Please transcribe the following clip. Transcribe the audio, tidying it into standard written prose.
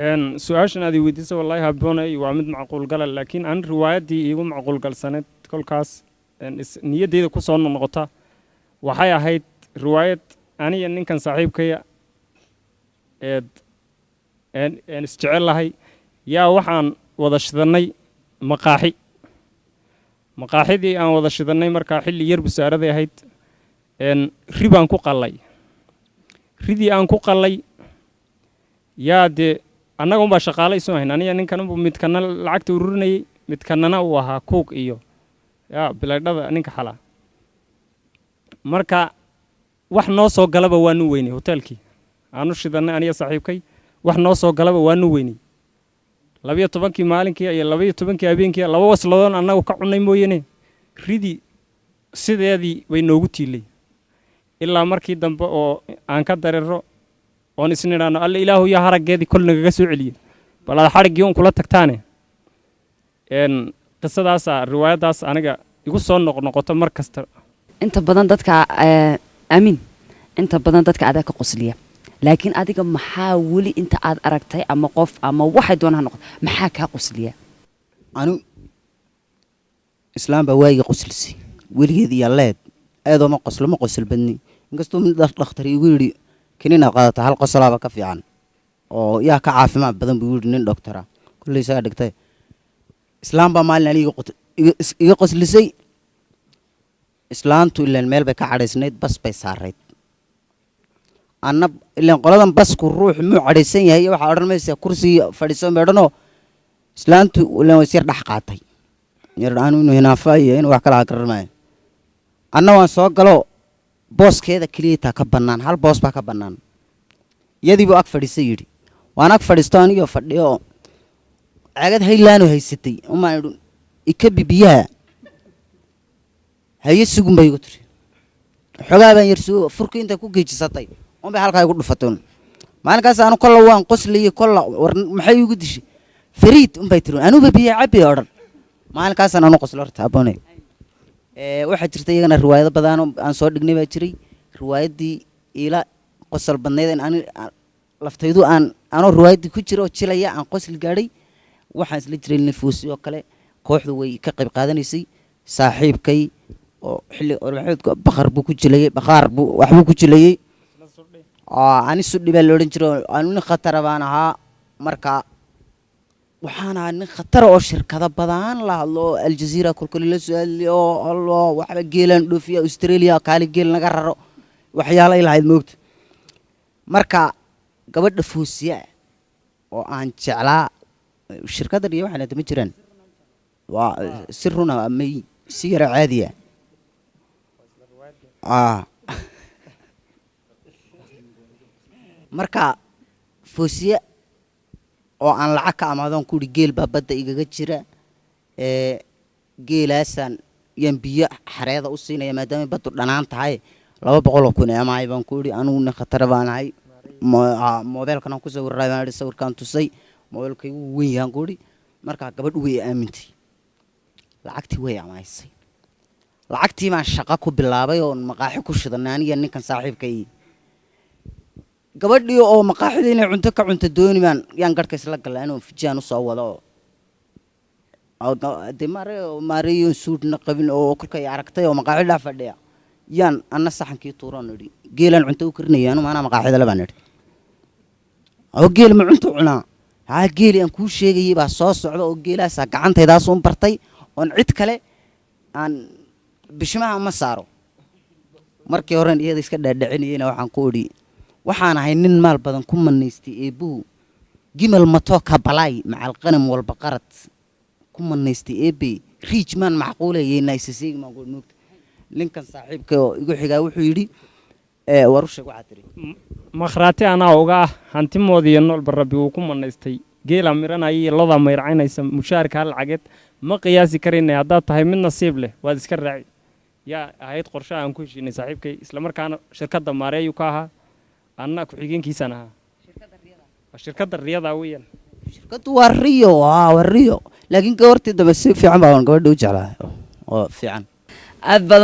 Su-aashan aad i weydiisay, wallaahi habboonay, waa mid macquul gala, laakiin an riwaayaddii iigu macquul galsaneed kolkaas niyaddeyda ku soo noqota waxay ahayd riwaayad aniya ninkan saaxiibkaya eed een isjecel lahay yaa waxaan wada shidannay maqaaxi. Maqaaxidii aan wada shidannay markaa xilli yar busaaraday ahayd. Ri baan ku qallay. Ridii aan ku qallay yaa dee annaga unbaa shaqaale isu hayn, aniga ninkan unbu midkana lacagta ururinayay, midkanana uu ahaa kuug iyo yaa bilaydhada ninka xalaa. Marka wax noo soo galaba waanu weynay. Hoteelkii aanu shidannay aniga saaxiibkay, wax noo soo galaba waanu weynay. 12-kii maalinkii iyo 12-kii habeenkii laba wasladoon annagu ka cunnay mooyane, ridii sideedii bay noogu tiilay ilaa markii dambe oo aan ka dareero oon isnidhaano, "Alla ilaahu yaa haraggeedii kol nagaga soo celiye, bal aad xadhiggii un kula tagtaane." Qisadaasaa riwaayaddaas aniga igu soo noqnoqoto mar kasta. Inta badan dadka, Amiin, inta badan dadka adaa ka qosliya, laakiin adiga maxaa weli inta aad aragtay ama qof ama waxay doonaan ha noqoto, maxaa kaa qosliya? Anu islaam baa waagiga qoslisay weligeed iyo leed aadoo ma qoslo, ma qosol badni, inkastuu mid dhakhtar igu yidhi kaninaad qaadata hal qosolaaba ka fiican oo yaa ka caafimaad badan buu yidhi nin doctora kolley isagaa dhigtay. Islaam baa maalin aniga iga qoslisay. Islaantu ilaan meel bay ka cadhaysnayd, bas bay saarayd. Anna ilaan qoladan basku ruux muu cadhaysan yahay waxaa odhan maysa, kursigii fadhiisan bay odhanoo. Islaantu ilaan way isyar dhex qaatay yar, anu inuu hinaafa iyo inuu wax kala garan maayo. Anna waan soo galo, booskeeda keliyataa ka bannaan, hal boos baa ka bannaan. Iyadii buu ag fadhiisay yidhi. Waan ag fadhiisto anigoo fadhiyo oo caagad haylaano haysatay umaan idhi, "Ikabi biyaha." "Haye, sugun," bay igu tiri. Xogaa baan yar sugo, furkii intay ku geejisatay unbay halkaa igu dhufatay un. Maalinkaas anu kolla waan qoslayay, kolla war maxay igu dishay, fariid unbay tiri, anuba biyo cabi odhan. Maalinkaasaan anu qoslo horta aboonay. Waxaa jirta iyagana riwaayado badan oo aan soo dhignay baa jiray. Riwaayaddii iila qosol badnayd in ani laftaydu aan anoo riwaayaddii ku jira oo jilaya aan qosli gaadhay, waxaan isla jiray Nifuusi oo kale, kooxdu way ka qayb qaadanaysay. Saaxiibkay oo xilli ormaxoodka bakar buu ku jilayay, bakhaar buu waxbuu ku jilayay oo ani sudhi baa la odhan jiray oo anu nin khatara baan ahaa. Marka waxaan ahaa nin khatara oo shirkado badan la hadlo oo Aljazeera kolkoli la soo hadli oo allo waxba geelaan dhoofiya, Australia kaali geel naga raro, waxyaalay lahayd moogta. Marka gabadha Foosiya oo aan jeclaa, shirkaddan iyo waxaan ma jiraan, waa si runa may si yara caadiya. Marka Foosiye oo aan lacag ka amaadoon ku ihi, "Geel baa badda igaga jira, ee geelaasaan yaan biyo xareeda u siinaya maadaama baddu dhanaan tahay, 200,000 ee amahay," baan ku idhi. "Anugu nin khatara baan ahay, moobeelkan aan ku sawiray," baan idhi. Sawirkaan tusay, "Moobeelkaygu wuu weyn yahaan," ku idhi. Markaa gabadhu way aamintay, lacagtii way amaysay. Lacagtii baan shaqo ku bilaabay oon maqaaxi ku shidanay aniga ninkan saaxiibkay. Gabadhii oo maqaaxida inay cunto ka cunto dooni baan yaan garhka isla galay, anuu fijaan usoo wado oo dee maare maareeyoon suudhna qabin oo kolkay aragtay oo maqaaxi dhex fadhiya, yaan anna saxankii tuuroon idhi, "Geelaan cunto u karinaya anu maanaa maqaaxida le," baan idhi. "Oo geel ma cunto cunaa?" "Haa, geeli aan kuu sheegayay baa soo socda oo geelaasaa gacantaydaas un bartay oon cid kale aan bishimaha ma saaro." Markii horen iyada iska dhaadhacinayeyna waxaan ku idhi, "Waxaan ahay nin maal badan ku manaystay eebbuhu, gimal matoo kabalaay macalqanam walba qarad ku manaystay eebe, riij maan macquulayeyna isaseegi," maan ku idhi moogta. Ninkan saaxiibka oo igu xigaa wuxuu yidhi, war u sheeg waxaad tiri. Makhraati anaa uga ah hantimoodiiyo noolba rabbi uu ku manaystay, geela miranaya iyo lodaa mayrcaynaysa, mushaharkaa lacageed ma qiyaasi karaynay, haddaad tahay mid nasiib leh waad iska raaci. Yaa ahayd qorshaha aan ku heshiinay saaxiibkay, islamarkaana shirkadda maareeyu ka ahaa, anna ku-xigeenkiisaan ahaa. Waa shirkadda Riyada weeyaan. Shirkaddu waa Riyo, waa Riyo, laakiin gabartii dambe si fiican baan gabadha u jeclaa oo fiican. Aad baad.